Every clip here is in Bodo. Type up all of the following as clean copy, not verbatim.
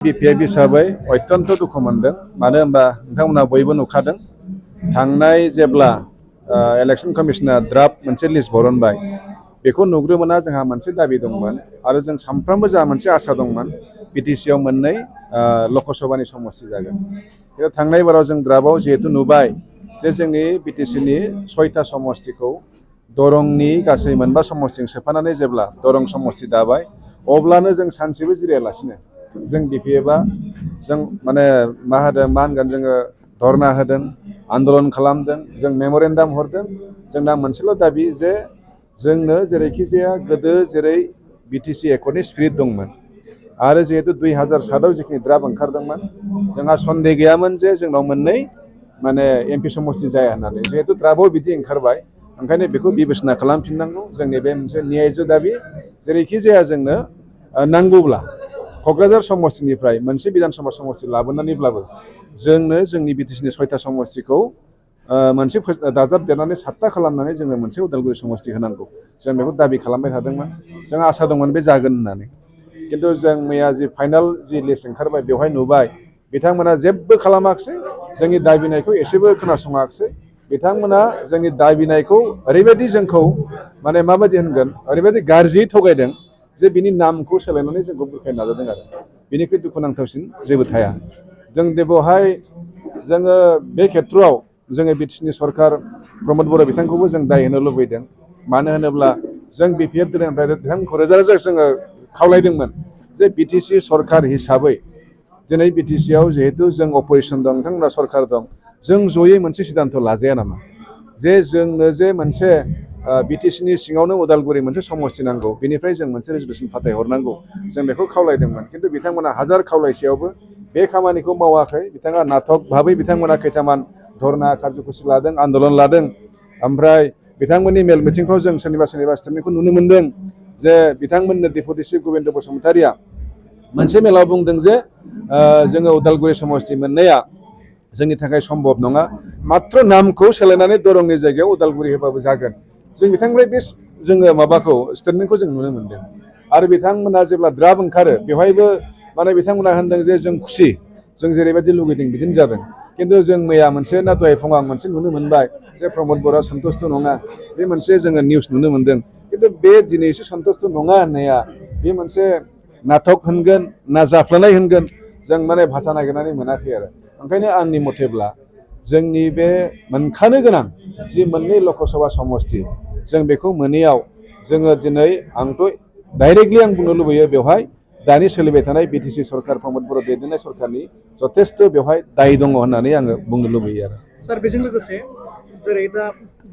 बिपिएफ हिसाबै अत्यन्त दुखु मोनदों मानो होनबा नोंथांमोना बयबो नुखादों थांनाय जेब्ला इलेक्शन कमिशना ड्राफ्ट मोनसे लिस्ट बरनबाय बेखौ नुग्रोमोना जोंहा मोनसे दाबि दंमोन आरो जों सानफ्रोमबो जोंहा मोनसे आसा दंमोन बिटिसिआव मोननै लकसभानि समस्ति जागोन थांनाय बाराव जों ड्राफ्टआव जिहेतु नुबाय जे जोंनि बिटिसिनि 6टा समस्तिखौ दरंनि गासै मोनबा समस्तिजों सोफानानै जेब्ला दरं समस्ति दाबाय अब्लानो जों सानसेबो जिरायालासिनो जों बिपिएफआ जों माने मा होनगोन जोङो धरना होदों आन्दलन खालामदों जों मेम'रेन्डाम हरदों जोंना मोनसेल' दाबि जे जोंनो जेरैखि जाया गोदो जेरै बिटिसि एकर्डनि स्पिरिट दंमोन आरो जिहेतु 2007आव जिखिनि ड्राफ्ट ओंखारदोंमोन जोंहा सन्देह गैयामोन जे जोंनाव मोननै माने एमपि समस्ति जाया होननानै जिहेतु ड्राफ्टआव बिदि ओंखारबाय ओंखायनो बेखौ बिबेसना खालामफिननांगौ जोंनि बे मोनसे न्यायज दाबि जेरैखि जाया जोंनो नांगौब्ला क'क्राझार समस्तिनिफ्राय मोनसे बिधानसभा समस्ति लाबोनानैब्लाबो जोंनो जोंनि बिटिसिनि 6टा समस्तिखौ मोनसे दाजाबदेरनानै 7टा खालामनानै जोङो मोनसे उदालगुरि समस्ति होनांगौ जों बेखौ दाबि खालामबाय थादोंमोन जों आसा दंमोन बे जागोन होननानै किन्तु जों मैया जि फाइनाल जि लिस्ट ओंखारबाय बेवहाय नुबाय बिथांमोना जेबो खालामाखिसै जोंनि दाबिनायखौ एसेबो खोनासङाखिसै बिथांमोना जोंनि दाबिनायखौ ओरैबायदि जोंखौ माने माबायदि होनगोन ओरैबायदि गाज्रियै थगायदों जे बिनि नामखौ सोलायनानै जोंखौ बुरखायनो नाजादों आरो बिनिख्रुइ दुखुनांथावसिन जेबो थाया जों बेवहाय जोङो बे खेत्रआव जोङो बिटिसिनि सरकार प्रमद बर' बिथांखौबो जों दाय होनो लुबैदों मानो होनोब्ला जों बिपिएफ दोलोनिफ्राय बिथांखौ रोजा रोजा जोङो खावलायदोंमोन जे बिटिसि सरकार हिसाबै दिनै बिटिसिआव जिहेतु जों अपोजिसन दं नोंथांमोना सरकार दं जों जयै मोनसे सिद्धान्त लाजाया नामा जे जोंनो जे मोनसे बिटिसिनि सिङावनो उदालगुरि मोनसे समस्ति नांगौ बेनिफ्राय जों मोनसे रेजुलेसन फाथायहरनांगौ जों बेखौ खावलायदोंमोन किन्तु बिथांमोना हाजार खावलायसेयावबो बे खामानिखौ मावाखै बिथाङा नाटक भाबै बिथांमोना खैथामान धरना कार्यसुचि लादों आन्दलन लादों ओमफ्राय बिथांमोननि मेल मिटिंफ्राव जों सोरनिबा स्टेटमेन्टखौ नुनो मोन्दों जे बिथांमोननो डेपुटि चिफ गबिन्द बसुमतारिया मोनसे मेलाव बुंदों जे जोङो उदालगुरि समस्ति मोननाया जोंनि थाखाय सम्भब नङा मात्र नामखौ सोलायनानै दरंनि जायगायाव उदालगुरि होबाबो जागोन जों बिथांनिफ्राय बे जोङो माबाखौ स्टेटमेन्टखौ जों नुनो मोन्दों आरो बिथांमोना जेब्ला ड्राफ्ट ओंखारो बेवहायबो माने बिथांमोना होनदों जे जों खुसि जों जेरैबायदि लुगैदों बिदिनो जादों किन्तु जों मैया मोनसे ना दहाय फुङाव आं मोनसे नुनो मोनबाय जे प्रमद बर'आ सन्तुष्ट नङा बे मोनसे जोङो निउस नुनो मोन्दों किन्तु बे दिनैसो सन्तुष्ट नङा होननाया बे मोनसे नाटक होनगोन ना जाफ्लेनाय होनगोन जों माने भाषा नागिरनानै मोनाखै आरो ओंखायनो आंनि मथेब्ला जोंनि बे मोनखानो गोनां जि मोननै लकसभा समस्ति जों बेखौ मोनैयाव जोङो दिनै आंथ' डाइरेक्टलि आं बुंनो लुबैयो बेवहाय दानि सोलिबाय थानाय बिटिसि सरकार प्रमद बर' दैदेननाय सरकारनि जथेस्थ' बेवहाय दाय दङ होननानै आङो बुंनो लुबैयो आरो सार बेजों लोगोसे जेरै दा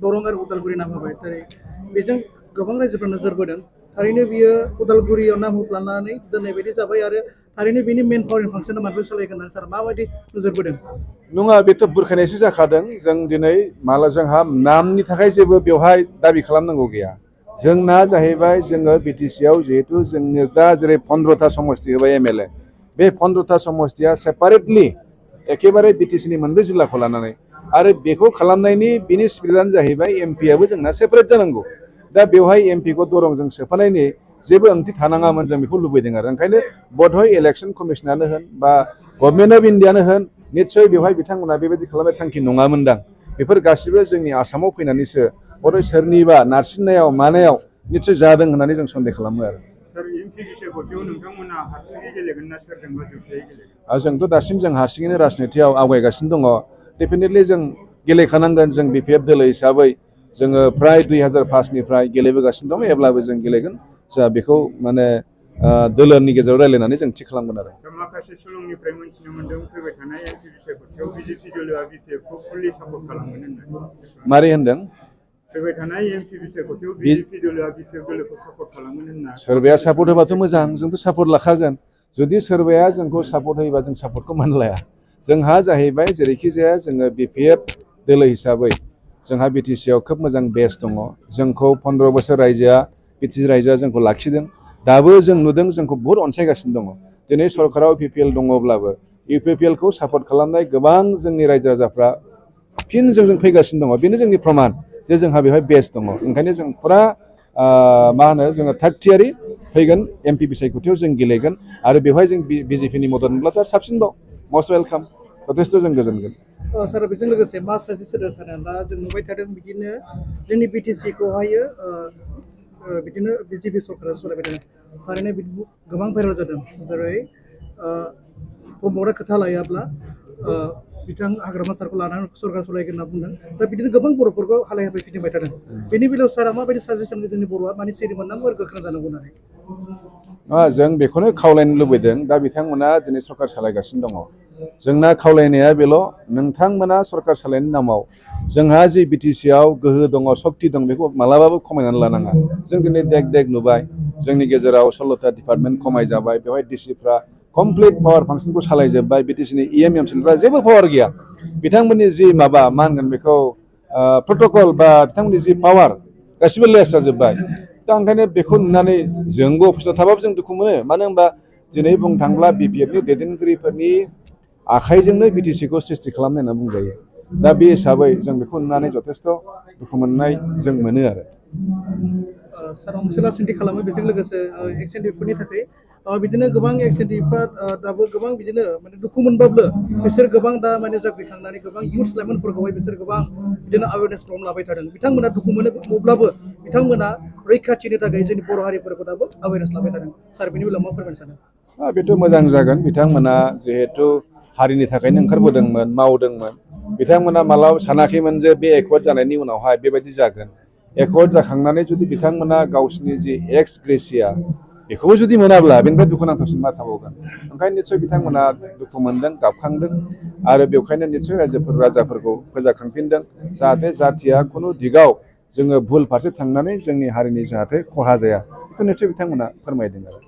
दरं आरो उदालगुरि नाम होबाय जेरै बेजों गोबां रायजोफ्रा नोजोर बोदों थारैनो बियो उदालगुरियाव नाम होफ्लानानै दोननाय बायदि जाबाय आरो थारैनो बेनि मेन पावार फांसना माबोरै सालायगोन होननानै सार माबायदि नोजोर बोदों नङा बेथ' बुरखायनायसो जाखादों जों दिनै जोंहा नामनि थाखाय जेबो बेवहाय दाबि खालामनांगौ गैया जोंना जाहैबाय जोङो बिटिसिआव जिहेतु जोंनो दा जेरै 15टा समस्ति होबाय एमएलए बे 15टा समस्तिया सेपारेटलि एखेबारे बिटिसिनि मोनब्रै जिल्लाखौ लानानै आरो बेखौ खालामनायनि बिनि स्पिरिटआनो जाहैबाय एमपिआबो जोंना सेपारेट जानांगौ दा बेवहाय एमपिखौ दरंजों सोफानायनि जेबो ओंथि थानाङामोन जों बेखौ लुबैदों आरो ओंखायनो बधय इलेक्शन कमिशनानो होन बा गभर्नमेन्ट अफ इन्डियानो होन निस्सय बेवहाय बिथांमोना बेबायदि खालामनाय थांखि नङामोनदां बेफोर गासिबो जोंनि आसामाव फैनानैसो बधय सोरनिबा नारसिननायाव मानायाव निस्सय जादों होननानै जों सन्देह खालामो आरो जोंथ' दासिम जों हारसिङैनो राजनितियाव आवगायगासिनो दङ डेफिनेटलि जों गेलेखानांगोन जों बिपिएफ दोलो हिसाबै जोङो प्राय 2005निफ्राय गेलेबोगासिनो दं एब्लाबो जों गेलेगोन जा बेखौ माने दोलोनि गेजेराव रायलायनानै जों थि खालामगोन आरो माखासे सुलुंनिफ्राय मोनथिनो मोन्दों फैबाय थानाय एमपि बिसायख'थियाव बिजेपि दोलोआ बिपिएफखौ फुलि सापर्ट खालामगोन होननानै मारै होनदों फैबाय थानाय एमपि बिसायख'थियाव बिजेपि दोलोआ बिपिएफ दोलोखौ सापर्ट खालामगोन होनना सोरबाया सापर्ट होबाथ' मोजां जोंथ' सापर्ट लाखागोन जुदि सोरबाया जोंखौ सापर्ट होयोबा जों सापर्टखौ मानो लाया जोंहा जाहैबाय जेरैखि जाया जोङो बिपिएफ दोलो हिसाबै जोंहा बिटिसिआव खोब मोजां बेस दङ जोंखौ 15 बोसोर रायजोआ बिटिसि रायजोआ जोंखौ लाखिदों दाबो जों नुदों जोंखौ बहुत अनसायगासिनो दङ दिनै सरकाराव इउपिपिएल दङब्लाबो इउपिपिएलखौ सापर्ट खालामनाय गोबां जोंनि रायजो राजाफ्रा फिन जोंजों फैगासिनो दङ बेनो जोंनि प्रमान जे जोंहा बेवहाय बेस दङ ओंखायनो जों फुरा मा होनो जोङो थागथियारि फैगोन एमपि बिसायख'थियाव जों गेलेगोन आरो बेवहाय जों बिजेपिनि मदद मोनब्लाथ' साबसिनबाव मस्ट वेलकाम जथेस्थ' जों गोजोनगोन। सार बेजों लोगोसे मा साजेस्ट होदों सार दा जों नुबाय थादों बिदिनो जोंनि बिटिसिखौहायो बिदिनो बिजेपि सरकारा सालायबाय थादों थारैनो गोबां भाइरेल जादों जेरै प्रमदआ खोथा लायाब्ला बिथां हाग्रामा सारखौ लानानै सरकार सालायगोन होनना बुंदों दा बिदिनो गोबां बर'फोरखौ हालाय हाफाय फिदिंबाय थादों बेनि बेलायाव सारा माबायदि साजेसन जोंनि बर'आ माने सिरि मोननांगौ आरो गोख्रों जानांगौ होननानै जों बेखौनो खावलायनो लुबैदों दा बिथांमोना दिनै सरकार सालायगासिनो दङ जोंना खावलायनाया बेल' नोंथांमोना सरकार सालायनायनि नामाव जोंहा जि बिटिसिआव गोहो दङ सक्ति दं बेखौ मालाबाबो खमायनानै लानाङा जों दिनै देग नुबाय जोंनि गेजेराव 16टा डिपार्टमेन्ट खमायजाबाय बेवहाय डिसिफ्रा कमप्लिट पावार फांसनखौ सालायजोब्बाय बिटिसिनि इएम ओनसोलफ्रा जेबो पावार गैया बिथांमोननि जि माबा मा होनगोन बेखौ प्रट'कल बा बिथांमोननि जि पावार गासिबो लेस जाजोब्बाय दा ओंखायनो बेखौ नुनानै जोंबो अफिसाव थाबाबो जों दुखु मोनो मानो होनबा दिनै बुंनो थाङोब्ला बिपिएफनि दैदेनगिरिफोरनि आखाइजोंनो बिटिसिखौ सृष्टि खालामनाय होनना बुंजायो दा बे हिसाबै जों बेखौ नुनानै जथेस्थ' दुखु मोननाय जों मोनो आरो सार मोनसे सोंथि खालामो बेजों लोगोसे एक्सएनडिफोरनि थाखाय बिदिनो गोबां एक्सएनडिफ्रा दाबो गोबां बिदिनो माने दुखु मोनबाबो बिसोर गोबां दा माने जागृखांनानै गोबां इयुथ्स लाइमोनफोरखौहाय बिसोर गोबां बिदिनो एवेयारनेस प्रग्राम लाबाय थादों बिथांमोना दुखु मोनोब्लाबो बिथांमोना रैखाथिनि थाखाय जोंनि बर' हारिफोरखौ दाबो एवेयारनेस लाबाय थादों सार बेनि बेलायाव मा फोरमायनो सानो बेथ' मोजां जागोन बिथांमोना जिहेथु हारिनि थाखायनो ओंखारबोदोंमोन मावदोंमोन बिथांमोना मालाबा सानाखैमोन जे बे एकर्ड जानायनि उनावहाय बेबायदि जागोन एकर्ड जाखांनानै जुदि बिथांमोना गावसिनि जि एक्स ग्रेसिया बेखौबो जुदि मोनाब्ला बेनिफ्राय दुखुनांथावसिन मा थाबावगोन ओंखायनो निस्सय बिथांमोना दुखु मोनदों गाबखांदों आरो बेवहायनो निस्सय राजाफोरखौ फोजाखांफिनदों जाहाथे जाथिया खुनु दिगाव जोङो भुल फारसे थांनानै जोंनि हारिनि जाहाथे खहा जाया बेखौ निस्सय बिथांमोना फोरमायदों आरो